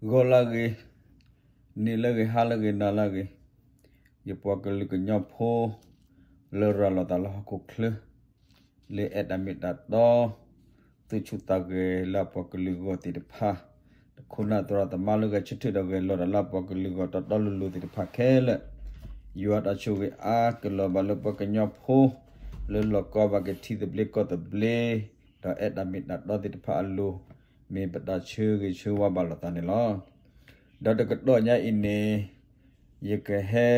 ဂီၤလၢဂ့ၤ, နံၤလၢဂ့ၤ, ဟါလၢဂ့ၤ, နၤလၢဂ့ၤ, ယပှၤကလုာ်ကညီဖိ လၢရၤလီၤသးလၢဟီၣ်ခိၣ်ချၢ လၢအဲၣ်တၢ်မ့ၢ်တၢ်တီ သူၣ်ဆူၣ်သးဂဲၤလၢအပှၤကလုာ်ဂီၢ်သ့ၣ်တဖၣ်, တခိၣ်နၢ်သရၣ်သမါလၢဂဲၤဆၢထၢၣ်ဒီးဂဲၤလီၤတၢ်လၢအပှၤကလုာ်ဂီၢ်တီတီလိၤလိၤသ့ၣ်တဖၣ်ခဲလၢာ်, ယွၤတၢ်ဆိၣ်ဂ့ၤအါကလီၤဘၣ်လၢပှၤကညီဖိ လၢလီၢ်ကီဘၣ်က့ၤထံသဘျ့ကီၢ်သဘျ့ ဒီးအဲၣ်တၢ်မ့ၢ်တၢ်တီသ့ၣ်တဖၣ်အလိၤ မ့ၢ်ပတၢ်ဆၢဂ့ၤဆၢဝါဘၣ်လိာ်သးန့ၣ်လီၤ. ဒီးတကတီၢ်ညါအံၤန့ၣ် ယကဟဲ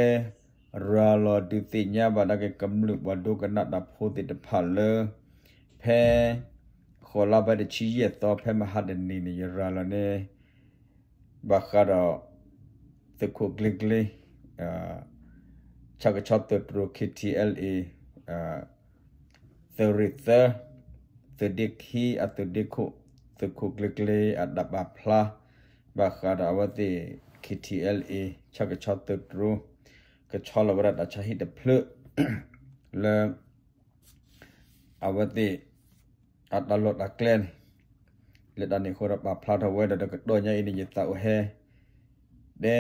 ရၤလီၤဒုးသ့ၣ်ညါဘၣ်ဒၣ်က့ၤကမျၢၢ်ပှၤဒိကနၣ်တၢ်ဖိသ့ၣ်တဖၣ်လၢ ဖဲ ဃိးလါဘၢၣ်တဆံယဲၢ်သီ ဖဲမဟါတနံၤန့ၣ် ယရၤလီၤန့ၣ် ဘၣ်ဃးဒီး သုးခိၣ်ကျ့ကျ့ ဆၣ်ကဆီသုးတြိၤ KTLA သုးရ့ၣ်သၢ သုးဒ့ခံအသုးဒ့ခိၣ် သုးခိၣ်ကျ့ကျ့အတၢ်ပာ်ဖျါ ဘၣ်ဃးဒီးအဝဲသ့ၣ် KTLA ဆၣ်ကဆီသုးတြိၤ ကဆီလီၤဝဲဒၣ်တၢ်ဆါဟံၣ်တဖျၢၣ် လၢ အဝဲသ့ၣ် အတၢ်လီၢ်တၢ်ကျဲန့ၣ် လၢတၢ်န့ၣ်အဃိဒီးပာ်ဖျါထီၣ်ဝဲဒီးတကတီၢ်ညါအံၤန့ၣ် ယသးအိၣ်ဟဲ တဲ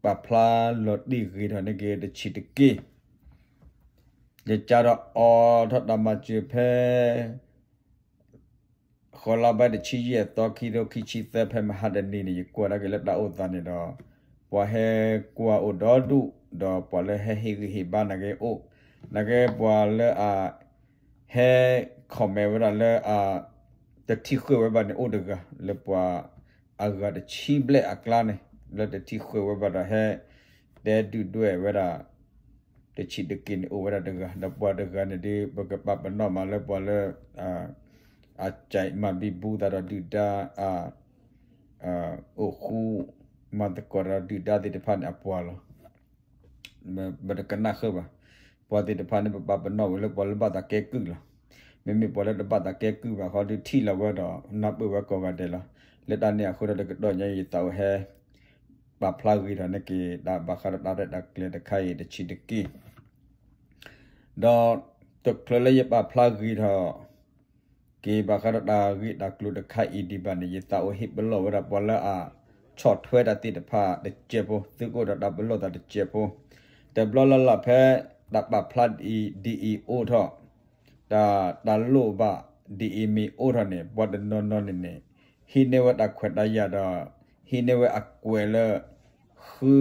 ပာ်ဖျါလီၤတံၢ်ဂ့ၤထီၣ်န့ၢ်က့ၤတဆံးတက့ၢ်. ယကၢ်ဒီးအိးထီၣ်တၢ်မၤစၢၤဖဲ ဃိးလါဘၢၣ်တဆံယဲၢ်သီ ခံကထိခံဆံသၢ ဖဲမဟါတနံၤန့ၣ် ယကွၢ်ဒၣ်က့ၤလၢတၢ်အိၣ်သးန့ၣ်ဒီး ပှၤဟဲကွၢ်အိၣ်ဒီဒူၣ် ဒီးပှၤလၢဟဲဟ့ၣ်ဂံၢ်ဟ့ၣ်ဘါနာ်က့အိၣ် နာ်က့ပှၤလၢအ ဟဲ comment ဝဲဒၣ်လၢအ တထံၣ်ဃုာ်ဝဲဘၣ်န့ၣ်အိၣ်တဂၤ လၢပှၤအဂၤတဆံဘျဲၣ်အကျါန့ၣ် လၢတထံၣ်ဃုာ်ဝဲဘၣ်ဒီးဟဲ တဲဒုၣ်ဒွဲၣ်ဝဲဒၣ် တဆံးတက့ၢ်န့ၣ်အိၣ်ဝဲဒၣ်တဂၤ ဒီးပှၤတဂၤန့ၣ်ဒုး ပကပာ်ပနီၣ်မးလၢပှၤလၢ အကမၤဘံဘူသးဒီးဒုၣ်ဒါ အိၣ်ဃူ မၤသကိးဒီးဒုၣ်ဒါသ့ၣ်တဖၣ်န့ၣ်အပှၤလီၤ. ပတကနၣ်ဃုာ်ဘၣ်. ပှၤသ့ၣ်တဖၣ်န့ၣ် ပပာ်ပနီၣ်ဝဲလၢပှၤလၢဘၣ်သးကဲကုၢ်လီၤ. မ့မ့ၢ်ပှၤလၢတဘၣ်သးကဲကုၢ်ဘၣ်ဃီဒုးထံၣ်လီၤဝဲဒီး နၢ်ပၢၢ်ဝဲကိးဂၤဒဲးလီၤ. လၢတၢ်န့ၣ်အဃိဒီးတကတီၢ်ညါအံၤ ယသးအိၣ်ဟဲ ပာ်ဖျါဂ့ၤထီၣ်န့ၢ်က့ၤ တၢ်ဘၣ်ဃးဒီးတၢ်ရဲၣ်တၢ်ကျဲၤတခါအံၤတဆံးတက့ၢ်. ဒီးတချုးလၢယပာ်ဖျါဂ့ၤထီၣ် က့ၤဘၣ်ဃးဒီးတၢ်ဂ့ၢ်တၢ်ကျိၤတခါအံၤဒံးဘၣ်န့ၣ် ယသးအိၣ်ဟ့ၣ်ပလီၢ်ဝဲဒၣ်ပှၤလၢအဆီၣ်ထွဲတၢ်သ့ၣ်တဖၣ်တစဲးဖိ သုကအိၣ်ဒီးတၢ်ပလီၢ်သးတစဲးဖိ တဘျီလၢ်လၢ်ဖဲ တၢ်ပာ်ဖျါဒ်အံၤအိၣ်ထီၣ် တၢ် တၢ်လိၣ်ဘၣ်ဒ်အံၤမ့ၢ်အိၣ်ထီၣ်န့ၣ် ပှၤတနီၤနီၤန့ၣ်န့ၣ် ဟံးန့ၢ်ဝဲတၢ်ခွဲးတၢ်ယာ်ဒီး ဟံးန့ၢ်ဝဲအကွဲးလၢ ဃု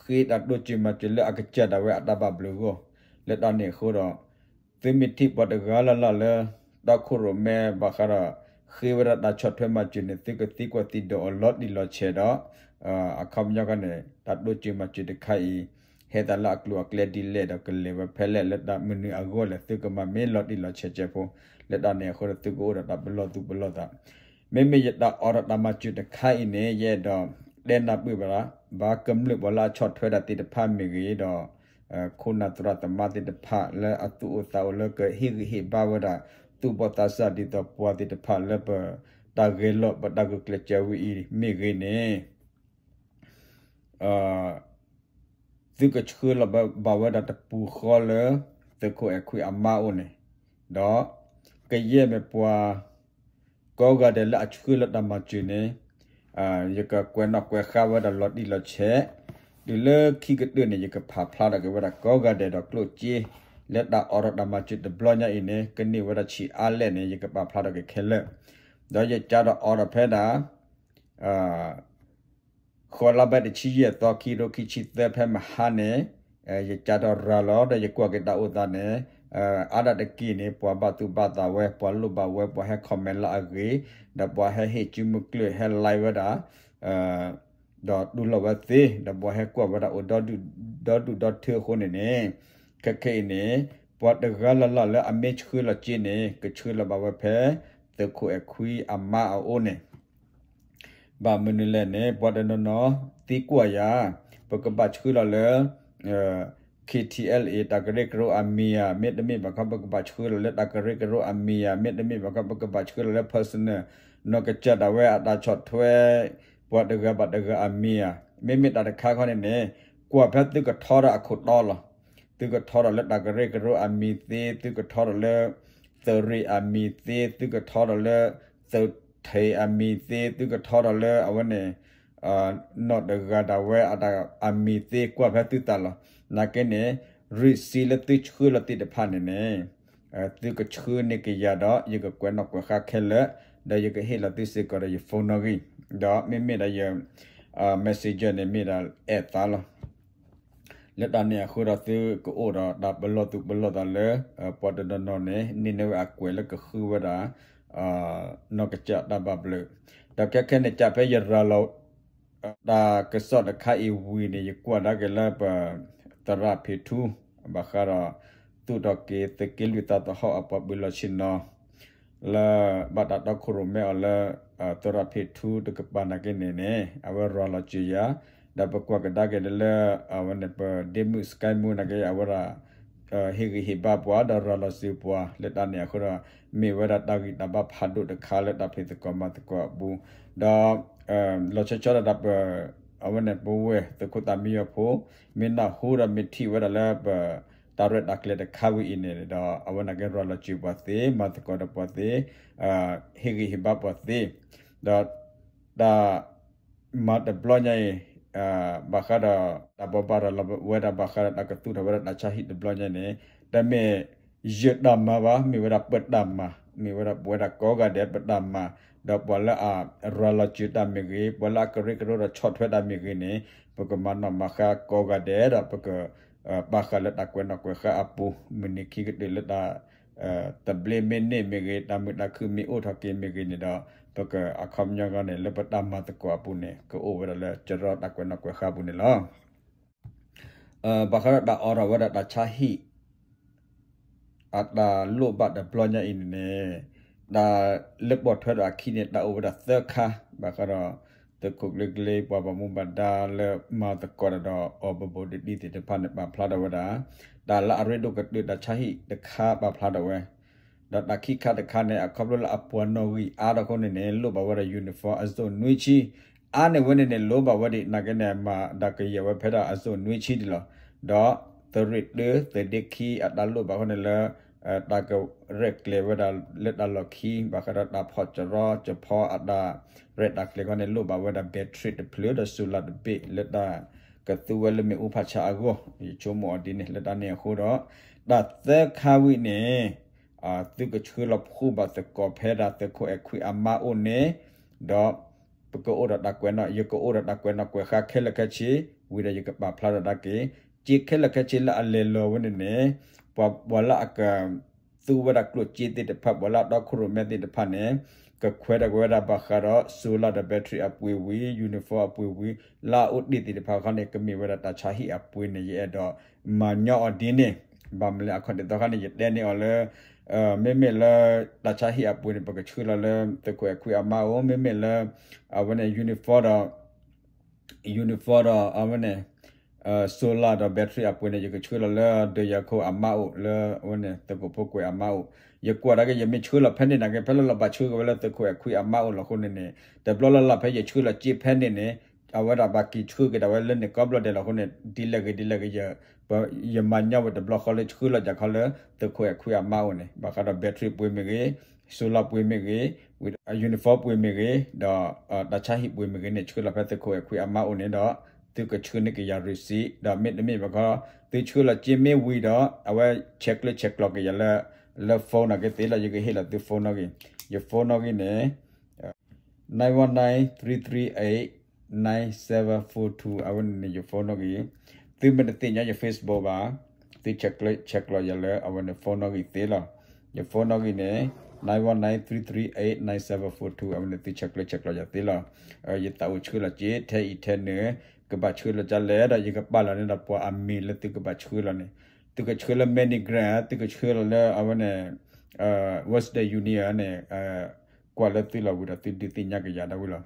ဃ့တၢ်တိစၢၤမၤစၢၤလၢအကစၢ်ဒၣ်ဝဲအတၢ်ဘၣ်ဘျုးအဂီၢ် လၢတၢ်န့ၣ်အဃိဒီး သုမ့ၢ်ထံၣ်ပှၤတဂၤလၢ်လၢ်လၢ တီခိၣ်ရိၣ်မဲဘၣ်ဃးဒီး ဃ့ဝဲဒၣ်တၢ်ဆီၣ်ထွဲမၤစၢၤန့ၣ် သုကသံကွၢ်သံဒိးအီၤလီၤတံၢ်လီၤဆဲးဒီး အခီပညီခီန့ၣ် တၢ်တိစၢၤမၤစၢၤတခါအံၤ ဟဲသးလၢအကျိၤအကျဲဒ်လဲၣ်ဒီးကလဲၤဝဲဖဲလဲၣ် လၢတၢ်မနုၤအဂီၢ်လဲၣ် သုကမၤမ့ၢ်လီၤတံၢ်လီၤဆဲးကဲးဖိ လၢတၢ်န့ၣ်အဃိဒီးသုကအိၣ်ဒီးတၢ်ပလီၢ်သူၣ်ပလီၢ်သး မ့မ့ၢ်ယတၢ်အိးထီၣ်တၢ်မၤစၢၤတခါအံၤန့ၣ် ယအဲၣ်ဒိးတဲနၢ်ပၢၢ်ဘၣ် ဘၣ်ကမျၢၢ်ပှၤလၢအဆီၣ်ထွဲတၢ်သ့ၣ်တဖၣ်မ့ၢ်ဂ့ၤဒီး ခိၣ်နၢ်သရၣ်သမါသ့ၣ်တဖၣ်လၢအသူၣ်အိၣ်သးအိၣ်လၢကဟ့ၣ်ဂံၢ်ဟ့ၣ်ဘါဝဲဒၣ် သူၣ်ဘီၣ်သးစၢ်ဒ်သိးပှၤသ့ၣ်တဖၣ်လၢပ တၢ်ဂဲၤလိာ်ပတၢ်ဂုာ်ကျဲးစၢးဝဲအံၤမ့ၢ်ဂ့ၤန့ၣ် သုကဆှၢလီၤဘၣ်ဝဲဒၣ်တပူၤဃီလၢ သုးခိၣ်အဲၣ်ခွံအမါအိၣ်န့ၣ်, ဒီး ကယဲၢ်မ့ၢ်ပှၤ ကိးဂၤဒဲးလၢအဆှၢလီၤတၢ်မၤစၢၤန့ၣ် ယကကွဲးနီၣ်ကွဲးဃါဝဲဒၣ်လီၤတံၢ်လီၤဆဲး, တုၤလၢခံကတၢၢ်န့ၣ် ယကပာ်ဖျါထီၣ်က့ၤဝဲဒၣ်ကိးဂၤဒဲးဒီးကျိၣ်စ့ လၢတၢ်အိးထီၣ်တၢ်မၤစၢၤတဘျီညါအံၤန့ၣ် ကန့ၢ်ဝဲဒၣ်ဆံးအါလဲၣ်န့ၣ် ယကပာ်ဖျါထီၣ်က့ၤခဲလၢာ်, ဒီးယကၢ်ဒီးအိးထီၣ်ဖဲဒၣ် ဃိးလါဘၢၣ်တဆံယဲၢ်သီ ခံကထိခံဆံသၢ ဖဲမဟါန့ၣ် ယကၢ်ထီၣ်ရၤလီၤ ဒီးယကွၢ်က့ၤတၢ်အိၣ်သးန့ၣ် အါဒၣ်တက့ၢ်န့ၣ် ပှၤဘၣ်သူၣ်ဘၣ်သးဝဲ ပှၤလိၣ်ဘၣ်ဝဲ ပှၤဟဲ comment လၢအဂ့ၤ ဒီးပှၤဟဲဟ့ၣ်စုမုၢ်ကျၢၢ် ဟဲ like ဝဲဒၣ် ဒီးတူၢ်လိာ်ဝဲသ့ ဒီးပှၤဟဲကွၢ်ဝဲဒၣ်အိၣ်ဒီဒူၣ်ဒီထၢအဃိန့ၣ်န့ၣ် ခဲခဲအံၤန့ၣ် ပှၤတဂၤလၢ်လၢ်လၢအမ့ၢ်ဆှၢလီၤစ့န့ၣ် ကဆှၢလီၤဘၣ်ဝဲဖဲ သုးခိၣ်အဲၣ်ခွံအမါအအိၣ်န့ၣ် ဘၣ်မနုၤလဲၣ်န့ၣ် ပှၤတနီၤနီၤသံကွၢ်ယၤ ပကဘၣ်ဆှၢလီၤလၢ KTLA တၢ်ကရၢကရိအမံၤဧါ, မ့တမ့ၢ်ဘၣ်ခီ ပကဘၣ်ဆှၢလီၤလၢတၢ်ကရၢကရိအမံၤဧါ, မ့တမ့ၢ်ဘၣ်ခီ ပကဘၣ်ဆှၢလီၤလၢ personal နီၢ်ကစၢ်ဒၣ်ဝဲအတၢ်ဆီၣ်ထွဲ ပှၤတဂၤဘၣ်တဂၤအမံၤဧါ, မ့မ့ၢ်တၢ်တခါခီန့ၣ်န့ၣ် ကွၢ်ဖဲသုကထီထီၣ်အခိၣ်တီလီၤ. သုကထီထီၣ်လၢတၢ်ကရၢကရိအမံၤသ့, သုကထီထီၣ်လၢ သုးရ့ၣ်အမံၤသ့, သုကထီထီၣ်လၢ သုး ထံးအမံၤသ့ သုကထီထီၣ်လၢအဝဲန့ၣ် နီၢ်တဂၤဒၣ်ဝဲအတၢ်အမံၤသ့ကွၢ်ဖဲသုသးလီၤ. နာ်က့န့ၣ် ရံၣ်စံလၢသုဆှၢလီၤသ့ၣ်တဖၣ်န့ၣ်န့ၣ် သုကဆှၢန့ၢ်ကယၤဒီး ယကကွဲးနီၣ်ကွဲးဃါခဲလၢာ်, ဒီးယကဟ့ၣ်လီၤသုစ့ၢ်ကီးဒီးယ phone နီၣ်ဂံၢ်, ဒီးမ့မ့ၢ်ဒီးယ messenger န့ၣ်မ့ၢ်ဒၣ်အဲၣ်သးလီၤ. လၢတၢ်န့ၣ်အဃိဒီးသုကအိၣ်ဒီးတၢ်ပလီၢ်သူၣ်ပလီၢ်သးလၢ ပှၤတနီၤနီၤန့ၣ် န့ၢ်န့ၢ်ဝဲအကွဲးလၢကဃုဝဲဒၣ် နီၢ်ကစၢ်တၢ်ဘၣ်ဘျုး, ဒီးခဲခဲန့ၣ် ကးဖဲယရၤလီၤ တၢ်ကစီၣ်တခါအံၤဝံၤန့ၣ် ယကွၢ်ဒါက့ၤလၢပ သရၣ်ဖံးထူ ဘၣ်ဃးဒီး သူၣ်ထီၣ်က့ၤသုးက့လွံၢ်သးသဟီၣ်အပှၤပၢၤလီၢ်ဆ့ၣ်နီၤ လၢဘၣ်တၢ်တီခိၣ်ရိၣ်မဲအီၤလၢ သရၣ်ဖံးထူတကပၤနာ်က့န့ၣ်န့ၣ် အဝဲရၤလီၤစၢၤယၤ, ဒီးပကွၢ်ကဒါက့ၤလၢ အဝဲန့ၣ်ပဒ့မုၣ် Sky Moon နာ်က့ အဝဲဒၣ် ဟ့ၣ်ဂံၢ်ဟ့ၣ်ဘါပှၤ ဒီးရၤလီၤစၢၤပှၤ လၢတၢ်န့ၣ်အဃိဒီး မ့ၢ်ဝဲဒၣ်တၢ်ဂံၢ်တၢ်ဘါဖးဒိၣ်တခါလၢတၢ်ဖံးသကိးမၤသကိးအပူၤ, ဒီး လီၤဆီဆီဒၣ်တၢ်ပ အဝဲန့ၣ်ပဝဲၢ်သုးခိၣ်သးမံယီၤဖိ မ့ၢ်နၢ်ဟူဒီးမ့ၢ်ထံၣ်ဝဲဒၣ်လၢပ တၢ်ရဲၣ်တၢ်ကျဲၤတခါဝဲအံၤန့ၣ်ဒီး အဝဲနာ်က့ရၤလီၤစၢၤပှၤသ့ မၤသကိးဒီးပှၤသ့ ဟ့ၣ်ဂံၢ်ဟ့ၣ်ဘါပှၤသ့, ဒီး တၢ် မၤတဘျီညါအံၤ ဘၣ်ဃးဒီးတၢ်ဘိးဘၣ်ရၤလီၤဝဲဒၣ်ဘၣ်ဃးဒီးတၢ်ကသူၣ်ထီၣ်ဝဲဒၣ်တၢ်ဆါဟံၣ်တဘျီညါန့ၣ် တမ့ၢ်ယတၢ်မၤဘၣ် မ့ၢ်ဝဲဒၣ်ပတၢ်မၤ, မ့ၢ်ဝဲဒၣ်ပဝဲဒၣ်ကိးဂၤဒဲးပတၢ်မၤ, ဒီးပှၤလၢအရၤလီၤစၢၤတၢ်မ့ၢ်ဂ့ၤ ပှၤလၢအကရၢကရိဒီးဆီၣ်ထွဲတၢ်မ့ၢ်ဂ့ၤန့ၣ် ပကမၤနီၣ်မၤဃါကိးဂၤဒဲးဒီးပက ပာ်ဃာ်လၢတၢ်ကွဲးနီၣ်ကွဲးဃါအပူၤ မုၢ်နံၤခံကတၢၢ်လၢတၢ် သဘျ့မ့ၢ်န့ၢ်မ့ၢ်ဂ့ၤ တၢ်မုာ်တၢ်ခုၣ်မ့ၢ်အိၣ်ထီၣ်က့ၤမ့ၢ်ဂ့ၤန့ၣ်ဒီး ပကအခီပညီဂီၢ်န့ၣ် လၢပတၢ်မၤသကိးအပူၤန့ၣ် ကအိၣ်ဝဲဒၣ်လၢစရီတၢ်ကွဲးနီၣ်ကွဲးဃါအပူၤန့ၣ်လီၤ. ဘၣ်ဃးဒီးတၢ်အိးထီၣ်ဝဲဒၣ်တၢ်ဆါဟံၣ် အတၢ်လိၣ်ဘၣ်တဘျီညါအံၤန့ၣ်န့ၣ် တၢ်လၢပိာ်ထွဲထီၣ်အခံန့ၣ် တၢ်အိၣ်ဝဲဒၣ်သၢခါ ဘၣ်ဃးဒီး သုးခိၣ်ကျ့ကျ့ ပှၤဘၣ်မူဘၣ်ဒါလၢမၤသကိးတၢ်ဒီး အီၤဘိးဘိးဒံးဒံးသ့ၣ်တဖၣ်န့ၣ် ပာ်ဖျါထီၣ်ဝဲဒၣ် တၢ်လၢအရ့ဒိၣ်ကတၢၢ်တၢ်ဆါဟံၣ်တခါပာ်ဖျါထီၣ်ဝဲ ဒီးတၢ်ခံခါတခါန့ၣ် အခီဖျိလၢအပှၤနီၣ်ဂံၢ်အါထီၣ်အဃိန့ၣ်န့ၣ် လိၣ်ဘၣ်ဝဲဒၣ် uniform အစိၣ်နွံဆံ အါန့ၢ်ဝဲန့ၣ်န့ၣ် လိၣ်ဘၣ်ဝဲဒံး နာ်က့န့ၣ် မၤဒၣ်ကယဲၢ်ဝဲဖဲဒၣ်အစိၣ်နွံဆံဒံးလီၤ. ဒီးသုးရ့ၣ်တၢ သုးဒ့ခံ အတၢ်လိၣ်ဘၣ်အဃိန့ၣ်လၢ တၢ်ကရဲၣ်ကျဲၤဝဲဒၣ်လၢတၢ်လီၢ်ခံ ဘၣ်ဃးဒီးတၢ်ဖီၣ်စရီစဖီအတၢ်ရဲၣ်တၢ်ကျဲၤအဃိန့ၣ် လိၣ်ဘၣ်ဝဲဒၣ် battery တဖျၢၣ်ဒီး solar တဘ့ၣ်လၢတၢ်ကသူဝဲလၢမ့ၣ်အူဖးဆါအဂီၢ် ယဆိကမိၣ်အီၤဒ်န့ၣ် လၢတၢ်န့ၣ်အဃိဒီး တၢ်သၢခါဝံၤန့ၣ် သုကဆှၢလီၤဖှူဘၣ်သကိးဖဲဒၣ်သုးခိၣ်အဲၣ်ခွံအမါအိၣ်န့ၣ် ဒီး ပကအိၣ်ဒီးတၢ်ကွဲးနီၣ် ယကအိၣ်ဒီးတၢ်ကွဲးနီၣ်ကွဲးဃါခဲလၢာ်ခဲဆ့ ဝံၤဒီးယကပာ်ဖျါထီၣ်ဒၣ်က့ၤ က့ခဲလၢာ်ခဲဆ့လၢအလဲၤလီၤဝဲန့ၣ်န့ၣ် ပှၤပှၤလၢအက သူဝဲဒၣ်ကျိၣ်စ့သ့ၣ်တဖၣ် ပှၤလၢအတီခိၣ်ရိၣ်မဲသ့ၣ်တဖၣ်န့ၣ် ကခွဲးတၢ်က့ၤဝဲဒၣ်ဘၣ်ဃးဒီး solar ဒီး battery အပှ့ၤဝံၤ uniform အပှ့ၤဝံၤ လၢအအိၣ်တ့ၢ်သ့ၣ်တဖၣ်ခီန့ၣ် ကမ့ၢ်ဝဲဒၣ်တၢ်ဆါဟံၣ်အပှ့ၤန့ၣ် ယအဲၣ်ဒိးမၤညီအီၤဒ်န့ၣ် ဘၣ်မနုၤလဲၣ်အခီၣ်ထံးသီခါန့ၣ် ယတဲန့ၢ်အီၤလၢ မ့မ့ၢ်လၢ တၢ်ဆါဟံၣ်အပှ့ၤန့ၣ် ပကဆှၢလီၤလၢသုးခိၣ်အဲၣ်ခွံအမါအိၣ် မ့မ့ၢ်လၢ အဝဲန့ၣ် uniform ဒီး uniform ဒီးအဝဲန့ၣ် solar ဒီး battery အပှ့ၤန့ၣ် ယကဆှၢလီၤလၢဒၢးယၤခိၣ်အမါအိၣ် လၢအဝဲန့ၣ် သုးခိၣ်ဖိကွဲးအမါအိၣ် ယကွၢ်ဒၣ်က့ၤ ယမ့ၢ်ဆှၢလီၤဖဲန့ၣ်နာ်က့ ဖဲလၢလီၤဘၣ်ဆှၢက့ၤဝဲလၢသုးခိၣ်အဲၣ်ခွံအမါအိၣ်လီၤအဃိန့ၣ်န့ၣ် တဘျီလၢ်လၢ်ဖဲယဆှၢလီၤစ့ဖဲန့ၣ်န့ၣ် အဝဲဒၣ်ဘၣ်က့ၤဆှၢက့ၤဒၣ်ဝဲလၢန့ၣ်ကိးဘျီဒဲးလီၤအဃိန့ၣ် ဒ်လဲၣ်ဂ့ၤဒ်လဲၣ်ဂ့ၤ ယ ယမၤညီဝဲတဘျီဃီလၢဆှၢလီၤယၤခီလၢ သုးခိၣ်အဲၣ်ခွံအမါအိၣ်န့ၣ် ဘၣ်ဃးဒီး battery ပှ့ၤမ့ၢ်ဂ့ၤ solar ပှ့ၤမ့ၢ်ဂ့ၤ ဝံၤ uniform ပှ့ၤမ့ၢ်ဂ့ၤ ဒီး တၢ်ဆါဟံၣ်ပှ့ၤမ့ၢ်ဂ့ၤန့ၣ် ဆှၢလီၤဖဲသုးခိၣ်အဲၣ်ခွံအမါအိၣ်န့ၣ်ဒီး သုကဆှၢန့ၢ်က့ၤယၤ receipt ဒီးမ့တမ့ၢ်ဘၣ်ခီ သုဆှၢလီၤစ့မ့ၢ်ဝံၤဒီး အဝဲဆဲးကျၢဆဲးကျိးက့ၤယၤလၢ လၢ phone နာ်က့သ့လီၤ ယကဟ့ၣ်လီၤသု phone နီၣ်ဂံၢ် ယ phone နီၣ်ဂံၢ်န့ၣ် nine one nine three three eight nine seven four two အဝဲန့ၣ်န့ၣ် ယ phone နီၣ်ဂံၢ် သုမ့ၢ်တသ့ၣ်ညါယ Facebook ဘၣ် သုဆဲးကျၢဆဲးကျိးယၤလၢ အဝဲန့ၣ် phone နီၣ်ဂံၢ်သ့လီၤ. ယ phone နီၣ်ဂံၢ်န့ၣ် nine one nine three three eight nine seven four two အဝဲန့ၣ် သုဆဲးကျၢဆဲးကျိးယၤသ့လီၤ. ယသးအိၣ်ဆှၢလီၤစ့ ထဲအံၤထဲနုၤ ကဘၣ်ဆှၢလီၤကလဲၣ်ဒီး ယကပာ်လီၤန့ၢ်ဒီးပှၤအမံၤလၢသုကဘၣ်ဆှၢလီၤန့ၣ် သုကဆှၢလၢ MoneyGram သုကဆှၢလီၤလၢအဝဲန့ၣ် Western Union န့ၣ် ကွၢ်လၢသုလီၤဝံၤဒီးသုဒုးသ့ၣ်ညါက့ၤယၤဒၣ်ဝဲလီၤ.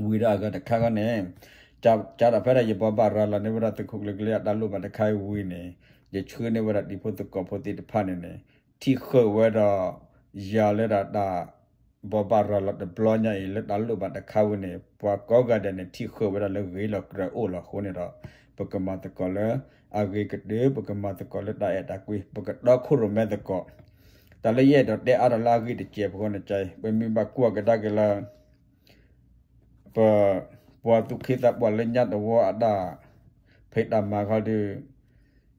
ဝံၤဒီးအဂၤတခါခီန့ၣ် ကးဒီးဖဲဒၣ်ယဘိးဘၣ်ရၤလီၤန့ၢ်ဝဲဒၣ်သုးခိၣ်ကျ့ကျ့အတၢ်လိၣ်ဘၣ်တခါအံၤဝံၤန့ၣ် ယဆှၢန့ၢ်ဝဲဒၣ်တံၤဖိသကိးဖိသ့ၣ်တဖၣ်န့ၣ်န့ၣ် ထံၣ်ဃုာ်ဝဲဒီး ယၤလၢဒၣ်တၢ် ဘိးဘၣ်ရၤလီၤတဘျီညါအံၤ လၢတၢ်လိၣ်ဘၣ်တခါဝံၤန့ၣ် ပှၤကိးဂၤဒဲးန့ၣ် ထံၣ်ဃုာ်ဝဲဒၣ်လၢဂ့ၤလီၤကြၢးအိၣ်လီၤအဃိန့ၣ်ဒီး ပကမၤသကိးလၢအဂ့ၤကတၢၢ် ပကမၤသကိးလၢတၢ်အဲၣ်တၢ်ကွံ ပကတီခိၣ်ရိၣ်မဲသကိး တၢ်လၢယအဲၣ်ဒိးတဲအါထီၣ်လၢအဂ့ၢ်တစဲးဖိန့ၣ် ပမ့ၢ်ဘၣ်ကွၢ်ကဒါက့ၤလၢ ပ ပှၤသူၣ်က့သးပှၢ်လၢညါတဝီအတၢ်ဖံးတၢ်မၤခီဒီး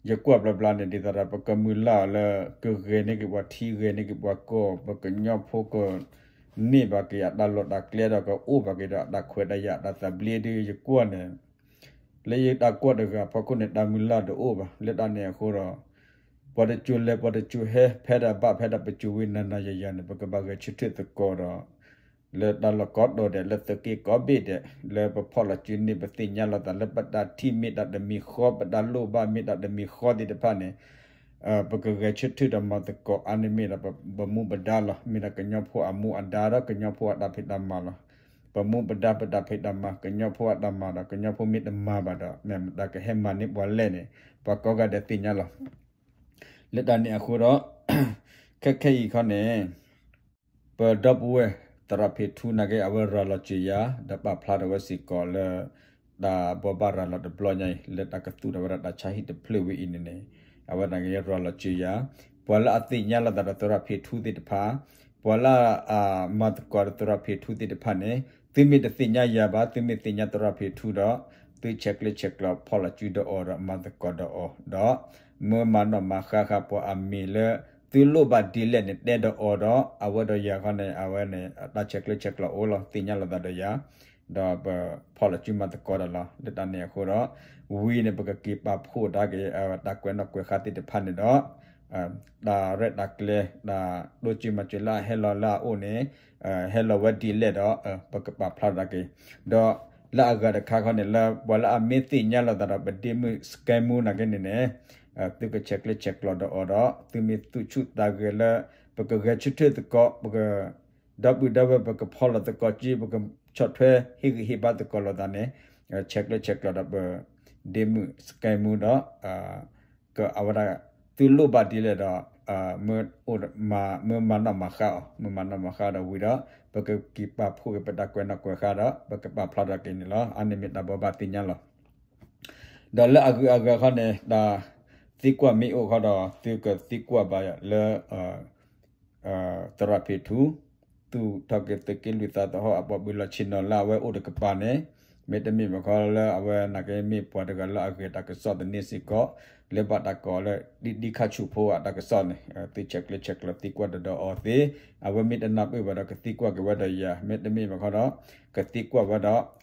ယကွၢ်ဘျီဘျီန့ၣ် ဒ်သိးဒီး ပကမုၢ်လၢ်အီၤလၢ ကဂဲၤန့ၢ်က့ၤပှၤထံ ဂဲၤန့ၢ်က့ၤပှၤကီၢ် ပကညီဖိက န့ၢ်ဘၣ်က့ၤအတၢ်လီၢ်တၢ်ကျဲဒီး ကအိၣ်ဘၣ်က့ၤဒီးအတၢ်ခွဲးတၢ်ယာ်အတၢ်သဘျ့ဒီး ယကွၢ်န့ၣ် လၢယတၢ်ကွၢ်တဂၤအဖီခိၣ်န့ၣ် တၢ်မုၢ်လၢ်တအိၣ်ဘၣ်. လၢတၢ်န့ၣ်အဃိဒီး ပှၤတစိၤလဲၤပှၤတစိၤဟဲ ဖဲဒၣ်ဘၣ်ဖဲဒၣ်ပစိၤဝံၤနၤနၤယၤယၤန့ၣ် ပကဘၣ်ဂဲၤဆၢထၢၣ်သကိးဒီး လၢတၢ်လီၢ်ကိးတီၤဒဲး လၢသုးက့ကိးဘ့ၣ်ဒဲး လၢပဖီၣ်လီၤစုန့ၢ် ပသ့ၣ်ညါလိာ်သးလၢပတၢ်ထံၣ်မ့ၢ်တၢ်တမံၤဃီ ပတၢ်လိၣ်ဘၣ်မ့ၢ်တၢ်တမံၤဃီသ့ၣ်တဖၣ်န့ၣ် ပကဂဲၤဆၢထၢၣ်ဒီးမၤသကိးအါန့ၢ်မ့ၢ်ဒီး ပမူပဒါလီၤ. မ့ၢ်ဒၣ်ကညီဖိအမူအဒါဒီးကညီဖိအတၢ်ဖံးတၢ်မၤလီၤ. ပမူပဒါပတၢ်ဖံးတၢ်မၤ ကညီဖိအတၢ်မၤဒီး ကညီဖိမ့ၢ်တမၤဘၣ်ဒီး မ့ၢ်မတၤကဟဲမၤန့ၢ်ပှၤလဲၣ်န့ၣ် ပှၤကိးဂၤဒဲးသ့ၣ်ညါလီၤ. လၢတၢ်န့ၣ်အဃိဒီး ခဲခဲအံၤခီန့ၣ် ပဒီပုၢ်ဝဲၢ် သရၣ်ဖ့ထူနာ်က့ အဝဲရၤလီၤစၢၤယၤ ဒီးပာ်ဖျါထီၣ်ဝဲစ့ၢ်ကီးလၢ တၢ်ဘိးဘၣ်ရၤလီၤတဘျီညါအံၤ လၢတၢ်ကသူၣ်ထီၣ်ဝဲဒၣ်တၢ်ဆါဟံၣ်တဖျၢၣ်ဝဲအံၤန့ၣ်န့ၣ် အဝဲနာ်က့ရၤလီၤစၢၤယၤ ပှၤလၢအသ့ၣ်ညါလိာ်သးဒီးသရၣ်ဖ့ထူသ့ၣ်တဖၣ် ပှၤလၢအမၤသကိးဒီးသရၣ်ဖ့ထူသ့ၣ်တဖၣ်န့ၣ် သုမ့ၢ်တသ့ၣ်ညါယၤဘၣ် သုမ့ၢ်သ့ၣ်ညါသရၣ်ဖ့ထူဒီး သုဆဲးကျၢဆဲးကျိးဖီၣ်လီၤစုဒီးအီၤဒီးမၤသကိးဒီးအီၤဒီး မၢမၤနီၣ်မၤဃါဃါပှၤအမံၤလၢ သုလိၣ်ဘၣ်ဒ်လဲၣ်န့ၣ် တဲဒီးအီၤဒီး အဝဲဒီးယၤခီန့ၣ် အဝဲန့ၣ် တၢ်ဆဲးကျၢဆဲးကျိးအိၣ်လီၤ သ့ၣ်ညါလိာ်သးဒီးယၤ ဒီးပဖီၣ်လီၤစုမၤသကိးဒီးလီၤ. လၢတၢ်န့ၣ်အဃိဒီး ဝံၤန့ၣ် ပကက့ၤပာ်ဖှိၣ်ဒၣ်က့ၤ တၢ်ကွဲးနီၣ်ကွဲးဃါသ့ၣ်တဖၣ်န့ၣ်ဒီး တၢ်ရဲၣ်တၢ်ကျဲၤ တၢ်တိစၢၤမၤစၢၤလၢအဟဲလီၤလၢအအိၣ်န့ၣ် ဟဲလီၤဝဲဒ်လဲၣ်ဒီး ပကပာ်ဖျါဒၣ်က့ၤ ဒီးလၢအဂၤတခါခီန့ၣ် လၢပှၤလၢအမ့ၢ်သ့ၣ်ညါလိာ်သးဒီးပဒ့မုၣ်စကဲမူနာ်က့န့ၣ်န့ၣ် သုကဆဲးကျၢဆဲးကျိးဒီးအီၤဒီး သုမ့ၢ်သူၣ်ဆူၣ်သးဂဲၤလၢ ပကဂဲၤဆၢထၢၣ်သကိး ပက ဒီပုၢ်ဒီဝဲၢ် ပကဖီၣ်လိာ်သကိးက့ ပကဆီၣ်ထွဲဟ့ၣ်ဂံၢ်ဟ့ၣ်ဘါသကိးလိာ်သးန့ၣ် ဆဲးကျၢဆဲးကျိးဒီးပ ဒ့မုၣ်စကဲမူဒီး အဝဲဒၣ် သုလိၣ်ဘၣ်ဒ်လဲၣ်ဒီး မ့ၢ်မၤနီၣ်မၤဃါအီၤ မ့ၢ်မၤနီၣ်မၤဃါဒီးဝံၤဒီး ပကက့ၤပာ်ဖှိၣ်က့ၤပတၢ်ကွဲးနီၣ်ကွဲးဃါဒီး ပကပာ်ဖျါထီၣ်က့ၤန့ၣ်လီၤ. အါန့ၢ်မ့ၢ်တၢ်ဘိးဘၣ်သ့ၣ်ညါလီၤ. ဒီးလၢအဂုၤအဂၤခီန့ၣ် တၢ်သံကွၢ်မ့ၢ်အိၣ်ခီဒီး သုကသံကွၢ်ဘၣ်လၢ သရၣ်ဖ့ထူ သူၣ်ထီၣ်က့ၤသုးက့လွံၢ်သးသဟီၣ်အပှၤဘုလီၤဆ့ၣ်နီၤလၢအဝဲအိၣ်တကပၤန့ၣ် မ့တမ့ၢ်ဘၣ်ခီလၢအဝဲနာ်က့မ့ၢ်ပှၤတဂၤလၢအဂဲၤတၢ်ကစီၣ်သန့စ့ၢ်ကီး လၢဘၣ်တၢ်ကိးလၢ ဒံဒံခါဆူၣ်ဖိအတၢ်ကစီၣ်န့ၣ် သုဆဲးကျၢဆဲးကျိးသံကွၢ်ဒီးဒီးအီၤသ့ အဝဲမ့ၢ်တနၢ်ပၢၢ်ဘၣ်ဒီးကသံကွၢ်က့ၤဝဲဒီးယၤ မ့တမ့ၢ်ဘၣ်ခီဒီး ကသံကွၢ်ဝဲဒီး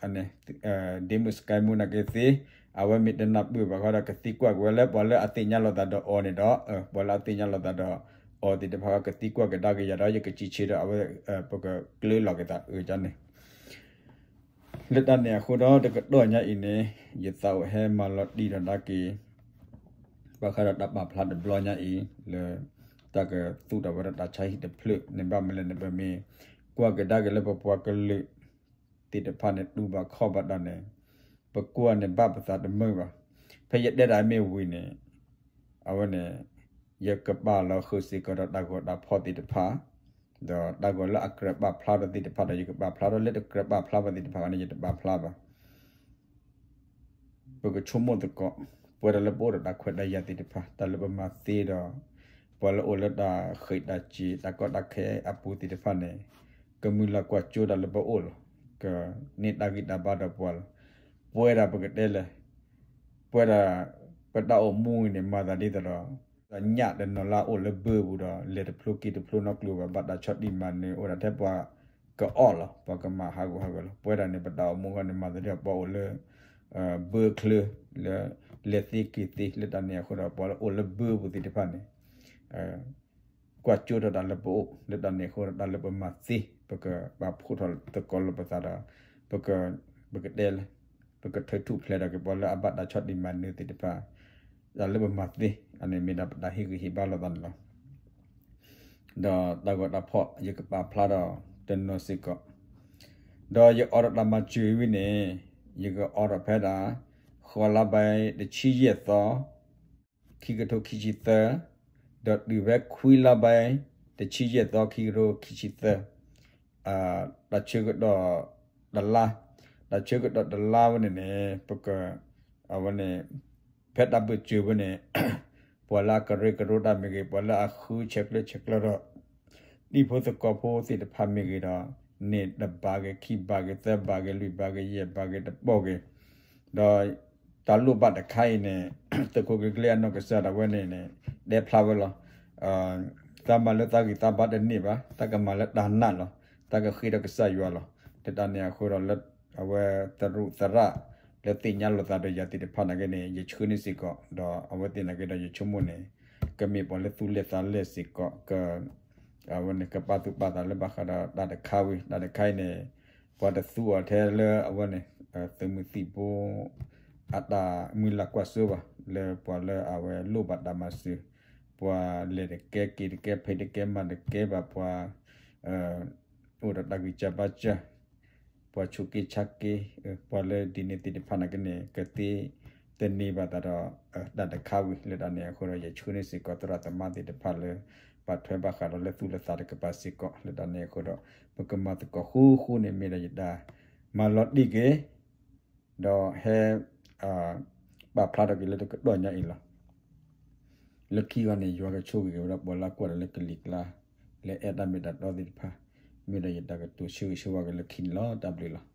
ဒ့မုၣ်စကဲမူနာ်က့သ့ အဝဲမ့ၢ်တနၢ်ပၢၢ်ဘၣ်ခီဒီး ကသံကွၢ်က့ၤဝဲလၢပှၤလၢအသ့ၣ်ညါလိာ်သးဒီးအီၤန့ၣ်ဒီး ပှၤလၢအသ့ၣ်ညါလိာ်သးဒီးအီၤသ့ၣ်တဖၣ်ကသံကွၢ်ကဒါက့ၤယၤဒီး ယကစံးဆၢဒီးအဝဲ ပကကျၢလီၤက့ၤသးအၢန့ၣ် လၢတၢ်န့ၣ်အဃိဒီး တကတီၢ်ညါအံၤန့ၣ် ယသးအိၣ်ဟဲမၤလီၤတံၢ်ဒီးဒၣ်က့ၤ ဘၣ်ဃးဒီးတၢ်ပာ်ဖျါတဘျီညါအံၤ လၢတၢ်ကသူၣ်ထီၣ်ဝဲဒၣ်တၢ်ဆါဟံၣ်တဖျၢၣ်န့ၣ် ဘၣ်မနုၤလဲၣ်န့ၣ် ပမ့ၢ်ကွၢ်ကဒါက့ၤလၢပပှၤကလုာ်သ့ၣ်တဖၣ်န့ၣ် တူၢ်ဘၣ်ခီၣ်ဘၣ်တၢ်န့ၣ် ပကွၢ်န့ၣ်ဘၣ်ပသးတမုာ်ဘၣ်. ဖဲယတဲဒၣ်မ့ၢ်ဝံၤန့ၣ် အဝဲန့ၣ် ယကပာ်လီၤဃုာ်စ့ၢ်ကီးဒီးတၢ်ဂီၤတၢ်ဖီၣ်သ့ၣ်တဖၣ် ဒီးတၢ်ဂီၤလၢအကြၢးပာ်ဖျါထီၣ်သ့ၣ်တဖၣ်ဒီး ယကပာ်ဖျါထီၣ် လၢတကြၢးပာ်ဖျါဘၣ်သ့ၣ်တဖၣ်န့ၣ် ယတပာ်ဖျါဘၣ်. ပကဆိကမိၣ်သကိး ပဝဲဒၣ်လၢပအိၣ်ဒီးတၢ်ခွဲးတၢ်ယာ်သ့ၣ်တဖၣ် တၢ်လၢပမၤသ့ဒီး ပှၤလၢအိၣ်လၢတၢ်ဃံးတၢ်စ့ၤ တၢ်ကီတၢ်ခဲအပူၤသ့ၣ်တဖၣ်န့ၣ် ကမုၢ်လၢ်ကွၢ်စိတၢ်လၢပအိၣ်လီၤ. ကန့ၢ်တၢ်ဂံၢ်တၢ်ဘါဒီးပှၤလီၤ. ပဝဲဒၣ်ပကတဲလဲၣ် ပဝဲဒၣ် ပတၢ်အိၣ်မူအံၤန့ၣ် မၤသးဒ်သိးဒီး ညၣ်တနီၤလၢအအိၣ်လၢဘၢပူၤဒီး လဲၤတဖျိက့ၤတဖျိနီတကျိၤဘၣ် ဘၣ်တၢ်ဆီၣ်တံၢ်မၤနၢၤ အိၣ်ဒၣ်ထဲပှၤကအီၣ်လီၤ ပှၤကမၤဟးဂူာ်ဟးဂီၤလီၤ. ပဝဲဒၣ်န့ၣ် ပတၢ်အိၣ်မူဃီန့ၣ် မၤသးဒ်သိးပှၤအိၣ်လၢ ဘၢချၢ လၢ လဲၤသ့က့ၤသ့ လၢတၢ်န့ၣ်အဃိဒီး ပှၤလၢအိၣ်လၢဘၢပူၤသ့ၣ်တဖၣ်န့ၣ် ကွၢ်စိထီၣ်တၢ်လၢပအိၣ် လၢတၢ်န့ၣ်အဃိဒီး တၢ်လၢပမၤသ့ ပကပာ်ဖှိၣ်ထီၣ်သကိးလိာ်ပသးဒီး ပက ပကတဲလဲၣ် ပကထုးထူၣ်ဖျဲးထီၣ်က့ၤပှၤလၢအဘၣ်တၢ်ဆီၣ်တံၢ်မၤနၢၤသ့ၣ်တဖၣ် တၢ်လၢပမၤသ့ အန့ၣ်မ့ၢ်ဒၣ်ပတၢ်ဟ့ၣ်ဂံၢ်ဟ့ၣ်ဘါလိာ်သးန့ၣ်လီၤ. ဒီးတၢ်ဂီၤတၢ်ဖီၣ် ယကပာ်ဖျါထီၣ်တနီၤစ့ၢ်ကီး ဒီးယအိးထီၣ်တၢ်မၤစၢၤဝံၤန့ၣ် ယကအိးထီၣ်ဖဲဒၣ် ဃိးလါဘဲတဆံယဲၢ်သီ ခံကထိခံဆံသၢ ဒီးတုၤဖဲခွံလါဘဲ တဆံယဲၢ်သီ ခံကထိခံဆံသၢ တၢ်ဆၢကတီၢ်တလါ တၢ်ဆၢကတီၢ်တလါဝဲန့ၣ်န့ၣ် ပက အဝဲန့ၣ် ဖဲတၢ်ဘၢၣ်စၢၤဝဲန့ၣ် ပှၤလၢအကရၢကရိတၢ်မ့ၢ်ဂ့ၤ ပှၤလၢအဃုဆဲးကျၢဆဲးကျိးဒီး တံၤဖိသကိးဖိသ့ၣ်တဖၣ်မ့ၢ်ဂ့ၤဒီး န့ၢ်တဘးဂ့ၤ ခံဘးဂ့ၤ သၢဘးဂ့ၤ လွံၢ်ဘးဂ့ၤ ယဲၢ်ဘးဂ့ၤ တဘီၣ်ဂ့ၤ, ဒီးတၢ်လိၣ်ဘၣ်တခါအံၤန့ၣ် သုးခိၣ်ကျ့ကျ့အနီၢ်ကစၢ်ဒၣ်ဝဲန့ၣ်န့ၣ် တဲဖျါဝဲလီၤ. သးမၤလၢသးဂံၢ်သးဘါတန့ၢ်ဘၣ်, တၢ်ကမၤလၢတၢ်နာ်လီၤ. တၢ်ကဃ့ဒီးကစၢ်ယွၤလီၤ. လၢတၢ်န့ၣ်အဃိဒီးလၢ အဝဲသရူးသရၣ် လၢသ့ၣ်ညါလိာ်သးဒီးယၤသ့ၣ်တဖၣ်နာ်က့န့ၣ် ယဆှၢန့ၢ်စ့ၢ်ကီး ဒီးအဝဲသ့ၣ်နာ်က့ဒီးယဆိကမိၣ်န့ၣ် ကမ့ၢ်ပှၤလၢသူၣ်လဲၢ်သးလဲၢ်စ့ၢ်ကီး က အဝဲန့ၣ် ကပာ်သူၣ်ပာ်သးလၢဘၣ်ဃးဒီးတၢ်တခါဝံၤ တၢ်တခါအံၤန့ၣ် ပှၤတသူအီၤထဲလၢအဝဲန့ၣ် သုးမုၢ်သံၣ်ဘိ အတၢ်မုၢ်လၢ်ကွၢ်စိဘၣ် လၢပှၤလၢအဝဲလိၣ်ဘၣ်တၢ်မၤစၢၤ ပှၤလဲၤတကဲက့ၤတကဲဖံးတကဲမၤတကဲဘၣ်ပှၤ အိၣ်ဒီးတၢ်ဂံၢ်စၢ်ဘါစၢ် ပှၤဆူးက့ဆါက့ ပှၤလၢဒ်န့ၣ်သ့ၣ်တဖၣ်နာ်က့န့ၣ် ကသ့တန့ၢ်ဘၣ်သးဒီး တၢ်တခါဝံၤ လၢတၢ်န့ၣ်အဃိဒီး ယဆှၢန့ၢ်စ့ၢ်ကီးသရၣ်သမါသ့ၣ်တဖၣ်လၢ ပာ်ထွဲဘၣ်ဃးဒီးလၢသူၣ်လၢသးတကပၤစ့ၢ်ကီး လၢတၢ်န့ၣ်အဃိဒီး ပကမၤသကိးဃူဃူန့ၣ်မ့ၢ်ဒီးယတၢ်မၤလီၤတံၢ်က့ၤ ဒီးဟဲ ပာ်ဖျါထီၣ်က့ၤလၢတကတီၢ်ညါအံၤလီၤ. လၢခံဂီၤန့ၣ် ယွၤကဆိၣ်ဂ့ၤက့ၤဝဲဒၣ်ပှၤလၢကွၢ်ဒီးလၢကလံၤကျါ လၢအဲၣ်တၢ်မ့ၢ်တၢ်တီသ့ၣ်တဖၣ် မ့ၢ်ဒီးယတၢ်ကတိၤဆၢဂ့ၤဆၢဝါက့ၤလၢခံန့ၣ်လီၤ. တၢ်ဘျုးလီၤ.